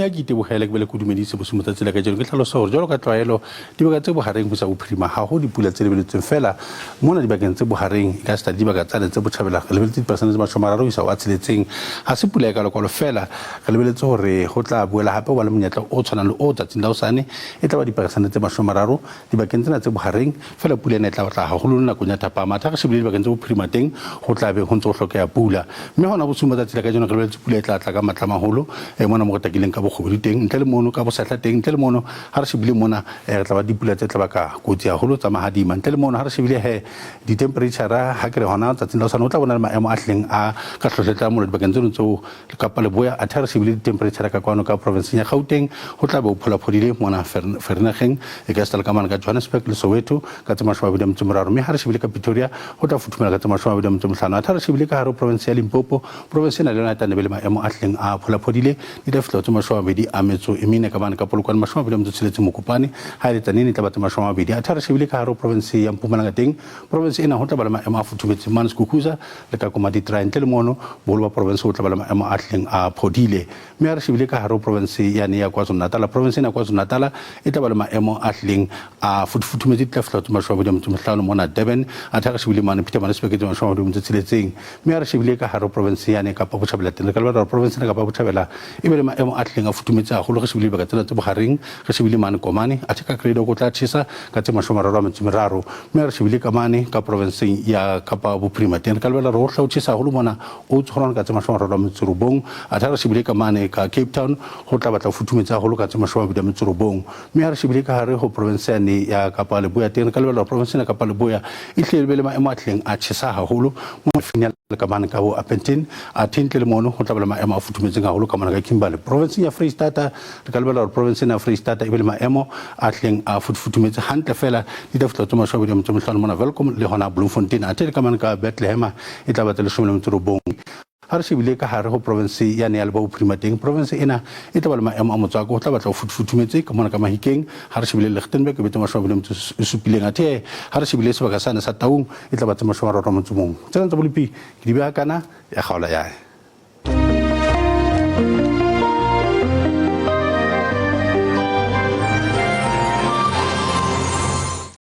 ya ke itebohele ke bele ke dumedise bosiung tsatsi la kajeno. Ke tlhalosa hore jwalo ka tlwaelo dibaka tse bohareng ho isa bophirima ha ho dipula tse lebeletsweng feela mona dibakeng tse bohareng e ka seta le dibaka tsane tse botjhabela re lebeletse diperesente tse 30 ho isa ho a tsheletseng. Ha se pula e kalokalo feela re lebeletse hore ho tla boela hape ho ba le monyetla o tshwanang le o tsatsing la hosane e tla ba diperesente tse 30 dibakeng tsena tse bohareng feela pula ena e tla tla haholo nakong ya thapama. Atha re shebile dibakeng tse bophirima teng ho tla be ho ntse ho hlokeha pula. Mme hona bosiung ba tsatsi la kajeno re lebeletse pula e tla tla ka matla maholo mona mo re takileng ka bokgobedu teng ntle le mono ka bosehla teng ntle le mono ha re shebile mona re tla ba dipula tse tla baka kotsi haholo tsa mahadima ntle le mono ha re shebile he ditemperature ha ke re hona tsatsing la hosane ho tla bona le maemo a hlileng a ka hlohletsa mollo dibakeng tseno tseo Kapa Leboya, athe re shebile ditemperature ka kwano ka provinseng ya Gauteng, ho tla be ho pholaphodile mona Vereeniging, e ka sita le ka mane ka Johannesburg le Soweto ka tse 23, mme ha re shebile ka Pretoria ho tla futhumela ka tse 25. Athe ha re shebile ka hare ho provinse ya Limpopo, provinse ena le yona e tla nne be le maemo a hlileng a pholaphodile, di tla fihla ho tse 24 ka mane ka Polokwane, 26 Mokopane, ha e le Tzaneen e tla ba tse 20. Athe ha re shebile ka hare ho provinse ya Mpumalanga teng, provinse ena ho tla ba le maemo a futhumetseng mane Skukuza, le ka koma diterae ntle le mono boholo ba province bo tla ba le maemo a hlileng a phodile. Mme ha re shebile ka hare ho province yane ya KwaZulu-Natal, province ena ya KwaZulu-Natal e tla ba le maemo a hlileng a futhumetse, di tla fihla ho tse 25 mona Durban, athe ha re shebile mane Pietermaritzburg ke tse 26. Mme ha re shebile ka hare ho province yane Kapa Botjhabela teng, re ka lebella hore province ena Kapa Botjhabela e be le maemo a hlileng a futhumetse haholo. Re shebile dibaka tsena tse bohareng, re shebile mane Komani, athe ka Cradock o tla tjhesa ka tse 33. Mme ha re shebile ka mane ka provinseng ya Kapa Bophirima teng, re ka lebella hore ho hla ho tjhesa haholo mona Oudtshoorn ka tse 39. Athe ha re shebile ka mane ka Cape Town ho tla batla ho futhumetse haholo ka tse 29. Mme ha re shebile ka hare ho provinse yane ya Kapa Leboya teng, re ka lebella hore provinse ena Kapa Leboya e hlile e be le maemo a hlileng a tjhesa haholo mo le ka mane ka bo Upington. Athe ntle le mono ho tla ba le maemo a futhumetseng haholo ka mona ka Kimberley. Provinseng ya Freistata re ka lebella hore province ena ya Freistata e be le maemo a hlileng a futhumetse hantle feela, di tla fihla tse 25 mona Welkom le hona Bloemfontein. Athe le ka mane ka Bethlehem e tla ba tse 19. Ha re shebile ka hare ho province yane ya Leboa Bophirima teng, province ena e tla ba le maemo a motswako, ho tla batla ho futhumetse ka mona ka Mahikeng. Ha re shebile Lichtenburg e be tse 27. Athe ha re shebile sebaka sane sa Taung e tla ba tse 31. Tsena tsa bolepi ke di beha kana ya kgaola yae.